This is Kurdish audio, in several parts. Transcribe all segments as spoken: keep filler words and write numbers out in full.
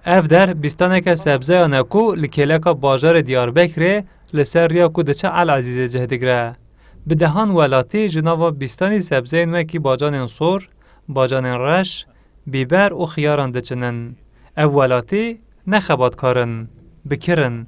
Ev der bîstaneke sebzeyan e ku li kêleka bajarê Diyarbekirê li ser riya ku diçe El Ezîzê cih digire. Bi dehan welatî ji nava bîstanî sebzeyên wekî bacanên sor, bacanên reş, bîber û xiyaran diçinin. Ev welatî ne xebatkar in, bi kir in.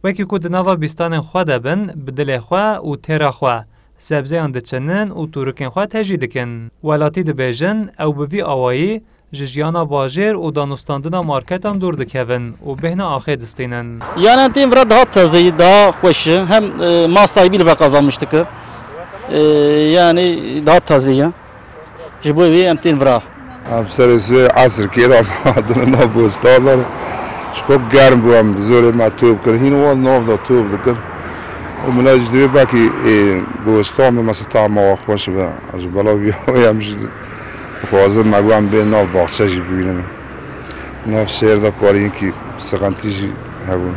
Wekî ku di nava bîstanên xwe de bin, bi dilê xwe û têra xwe sebzeyan diçinin û tûrikên xwe tejî dikin. Welatî dibêjin, ew bi vî awayî ji jiyana bajêr û danûstandina marketan dûr dikevin û bêhna axê distînin. Yani em tên vira daha teze ye, daha xweş e. Hem, e, mal sahibi li ve kazanmış dike. E, yani daha teze ye. Ji bo wê em tên vira. Em serê sê esrkê de hatine nav bostan de. Ji xwe germ bû, em bi zorê me top kirin. Hîn wan nav de top dikin. Û min ji divê belkî, ê, bostan be, mesela tahma xweş be. Ji bela wî em jî dixwazin me got em bên nav baxçe jî bibînin. Nav şehir de pariyên kî sixentî jî hebûn.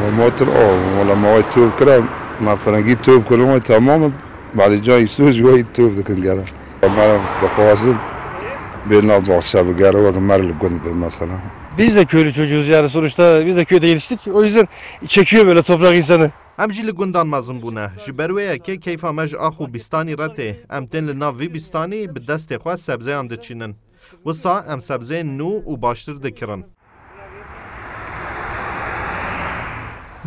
Û motir o, wala me wê top kira, me firengî top kirin, wê temam e. Belê can îsû ji wê top dikin gere. Me dixwazin bê nav baxçe bigere, wek me re li gund be mesela. Biz de köylü çocuğuz yani sonuçta, biz de köyde yetiştik. O yüzden çekiyor böyle toprak insanı. Em jî li gundan mezin bûne. Ji ber wê yekê keyfa me ji ax û bîstanî re tê. Em tên li nav vî bîstanî bi destê xwe sebzeyan diçînin. Wisa em sebzeyên nû û baştir dikirin.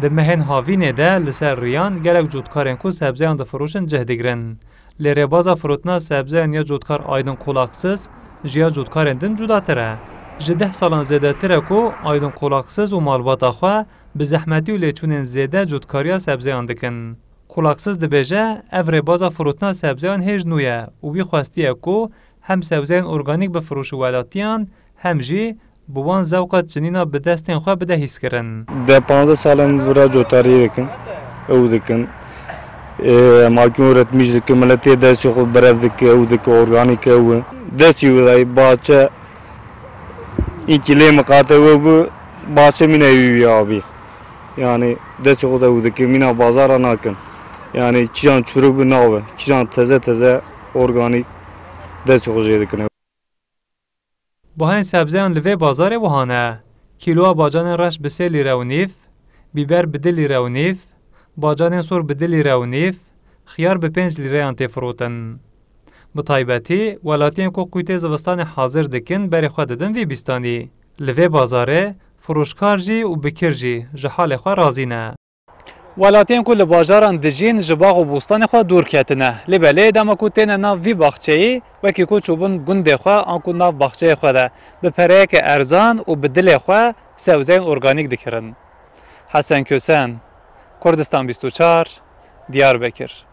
Di mehên havînê de li ser riyan gelek cotkarên ku sebzeyan difiroşin cih digirin. Lê rêbaza firotina sebzeyan ya cotkar Aydin Kolaksiz ji ya cotkarên din cudatir e. Ji deh salan zêdetir e ku Aydin Kolaksiz û malbata xwe bi zehmetî û lêçûnên zêde cotkariya sebzeyan dikin. Kolaksiz dibêje, ev rêbaza firotina sebzeyan hêj nû ye û wî xwestiye ku hem sebzeyên organîk bifiroşi welatiyan, hem jî bi wan zewqa çinîna bi destên xwe bide hîskirin. Deh panzdeh sal em vira cotariyê dikin, ew dikin. Ê, makîn üretmiş dikin, miletê destê xwe berev dike, ew dike, organîk ew e. Destî wî dayî, bahçe, înkî lê miqate we bû, bahçe mîne wî wî abî. Yani destê xwe de ew dikin, mîna bazara nakin. Yani kîjan çûrik bi nabe, kîjan teze teze organîk destê xwe jê dikin. Bahên sebzeyan li vê bazarê wiha ne. Kîloya bacanên reş bi sê lîre û nîv, bîber bi du lîre û nîv, bacanên sor bi du lîre û nîv, xiyar bi pênc lîreyan tê firotin. Bi taybetî, welatiyên ku qûtê zivistanê hazir dikin, berê xwe didin vî bîstanî. Li vê bazarê, firoşkar jî û bikir jî ji halê xwe razî ne. Welatiyên ku li bajaran dijîn, ji bax û bostanê xwe dûr ketine. Lê belê dema ku têne nav vî baxçeyî, wekî ku çûbûn gundê xwe an ku nav baxçeyê xwe de, bi pereyeke erzan û bi dilê xwe sebzeyên organîk dikirin. Hesen Kösen, Kurdistan bîst û çar, Diyarbekir.